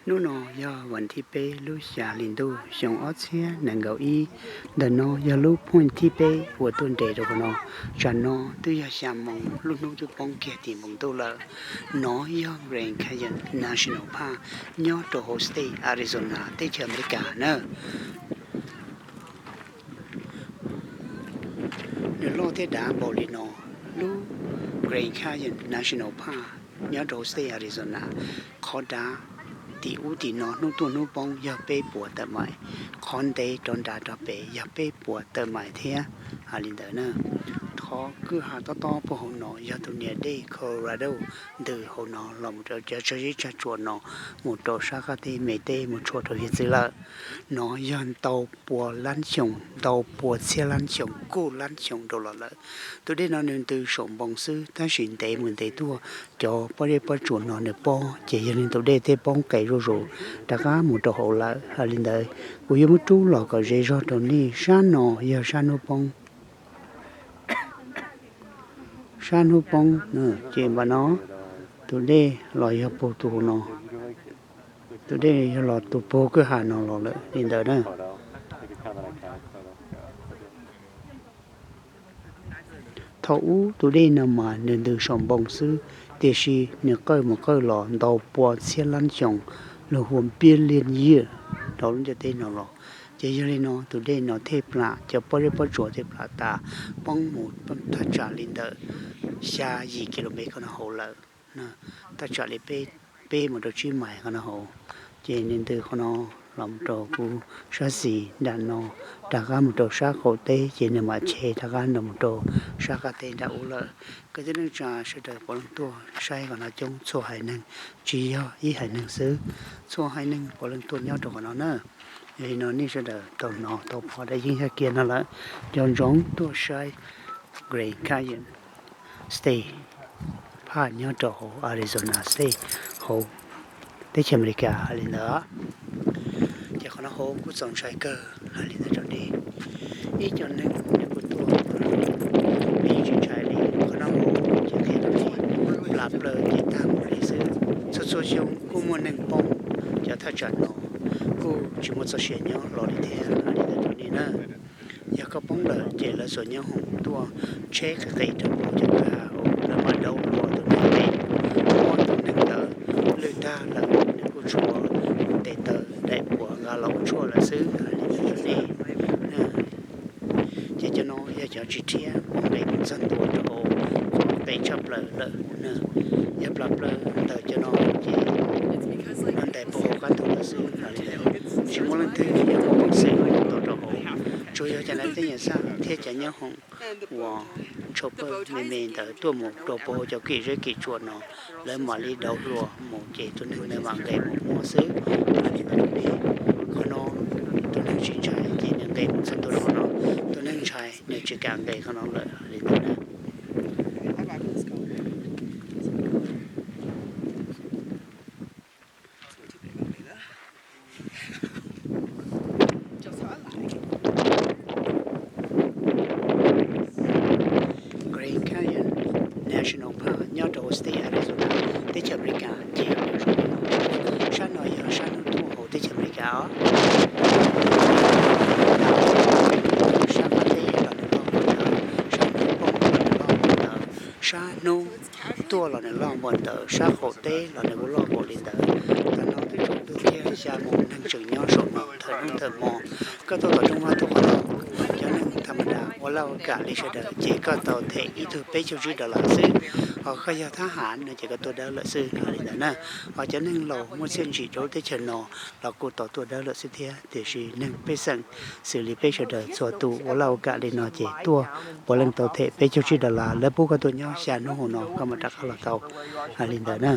Hnub no yog vas thib peb lub xya hli ntuj xyoo ob txhiab nees nkaum ib. Ntawm no yog lub point thib peb uas tuaj nres rau qhov no. Tsam no twb yog xya moos, lub hnub twb poob kiag tim npoo ntuj lawm. No yog Grand Canyon National Park nyob rau hauv state Arizona teb chaws Amelikas na. Nws loj thiab dav npaum li no. Lub Grand Canyon National Park nyob rau state Arizona, qhov dav tim ub tim no hnub tuaj hnub poob yog peb puas tawm mais, qhov ntev rov nrad rov pem yog peb puas tawm mais thiab. Hais li ntawd na. Qhov kwj ha tob tob puag hauv no yog tus niam dej Colorado ntws hauv no los mus rau cov tsag zeb tsag tsuas no mus rau sab qab teb me teb mus tshua rau hiav txwv lawm. No yog ntau pua lab xyoo, ntau pua txhiab lab xyoo, kuj lab xyoo rau los lawm. Tus dej no nws ntws saum npoo xwb tab sis ntev mus ntev tuaj, cov pob zeb pob tsuas no nws pob ces yog li tus dej thiaj poob qes zuj zus rov qab mus rau hauv lawm. Hais li ntawd, kuv yuav muab rub los kom ze zog rau nej. Sab no yog sab hnub poob, sab hnub poob, ces npam no tus dej los yog puag tus no, tus dej yog los tus puag kwj ha no los lawm li ntawd na. Thaum ub tus dej no mas nws ntws saum npoo xwb, tiam sis nws qawj mus qawj los ntau pua txhiab lab xyoo, luag hu ua billion year rau lub ntiaj teb no los. Ces yog li no tus dej no thiaj plam, cov pob zeb pob tsuas thiaj plam tas, poob mus thaj tsam li ntawm xya yim kilomev qhov no hauv lawm. Thaj tsam li peb mus rau tsib mais qhov no hauv. Ces nws ntws qhov no los mus rau kuv sab xis nram no, rov qab mus rau sab qaum teb ces nws mam tshe rov qab los mus rau sab qab teb nram ub lawm. Kwv tij neej tsa sawv daws puav leej tuaj saib qhov no coob txhua haiv neeg, tsis yog ib haiv neeg xwb, txhua haiv neeg puav leej tuaj nyob rau qhov no na. Yog li no nej sawv daws tau hnov tau pom dab yeeb yaj kiag no lawm, nco ntsoov tuaj saib Grand Canyon State Park nyob rau hauv Arizona State hauv teb chaws Amelikas hais li ntawd. Ces qhov no hauv kuj txaus ntshai kawg hais li ntawd rau nej. Ib co neeg nws kuj tuaj, peb yeej tsis ntshai li. Qhov no hauv ces qhia rau nej, plas plaws ces tag mus li xwb. Txhua txhua xyoo kuj muaj neeg poob cov thaj tsam no, kuj tsis muaj txoj sia nyob hlo li thiab hais li ntawd rau nej na. Yog koj poob lawm ces lawv xuas nyoob hoom tuaj tsheb qis qis rau puag cov kwj ha hauv, lawv mam daub hluas tus neeg pem, muab tus neeg ntawd lwj tag lawm nws kuj tshuav tes taw daim puav nqa los ua tshuaj lawm xwb hais li ntawd rau nej. Ces cov no yog cov tsis rhiab, nqes mus txog ntua rau hauv, qhov qis tshaj plaws lawm. Yog plas plaws ntawm cov no ces no ntais puag hauv qab ntuj lawm xwb hais li ntawd. Tsis muaj leej twg yuav muaj peev xwm tau rau hauv, tsuas yog cov neeg tej nyuam xaj thiab cov nyoob hoom uas ntshau pawg me me ntawd tuaj mus rau puag hauv cov kim zeb kim tsuas no, lawv mam li daub hluas mus ces tus neeg ntawd mam nqes mus muab xwb hais li ntawd rau nej. Qhov no tus neeg tsis ntshai ces nws nqes mus txog ntua rau qhov no, tus neeg ntshai nws tsis kam nqes qhov no lawm hais li ntawd na. Grand Canyon National Park nyob rau hauv state Arizona, teb chaws Amelikas ces sab no yog sab hnub tuaj hauv teb chaws Amelikas os. Sab qab teb los nws loj npaum ntawd, sab hnub poob los nws loj npaum ntawd, sab hnub tuaj los nws loj npaum ntawd, sab qaum teb los nws kuj loj npaum li ntawd. Tam no twb tsaus ntuj kiag xya moos, neeg tseem nyob saum no thawm hnub thawm hmo. Koj tuaj tom rooj vag tuaj qhov no, cov neeg tham ma das ua laj ua kam li sawv daws ces koj tau them ib tug peb caug tsib dollar xwb. Ho koj yog thab ham no ces koj tuaj dawb lawm xwb hais li ntawd na. Ho cov neeg laus muaj txiaj ntsig rau lub teb chaws no los kuj tau tuaj dawb lawm xwb thiab, tiam sis neeg pej xeem xws li peb sawv daws txhua tus ua laj ua kam li no ces tuaj puav leej tau them peb caug tsib dollar, lawv pub koj tuaj nyob xya hnub hauv no koj mam rov qab los tau hais li ntawd na.